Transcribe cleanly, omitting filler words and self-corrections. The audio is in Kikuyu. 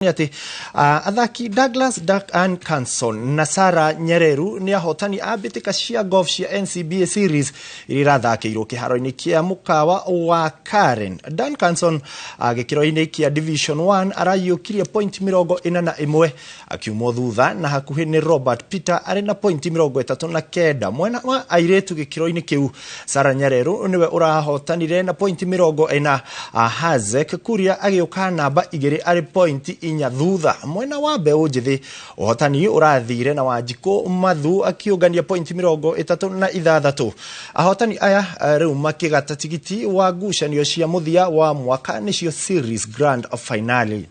Nĩ atĩ athaki Douglas Duncanson na Sarah Nyereru nĩ ahotani a mbĩtĩka cia golf cia NCBA Series iria irathakĩirwo kĩharo-inĩ kĩa mũkawa wa Karen. Duncanson gĩkĩro-inĩ kĩa Division 1 araiyũkirie point 41 akiumwo thutha na hakuhĩ nĩ Robert Peter arĩ na point 39. Mwena wa airĩtu gĩkĩro-inĩ kĩu Sarah Nyareru nĩwe ũrahotanire na point 40, Hazek Kuria agĩũka namba 2 arĩ point 4 thutha. Mwena wa mbeũ njĩthĩ ũhotani ũrathire na Wanjikũ Mathu akĩũngania point 36. Ahotani aya rĩu makĩgata tigiti wa ngucanio cia mũthia wa mwaka nĩcio Series Grand Finale.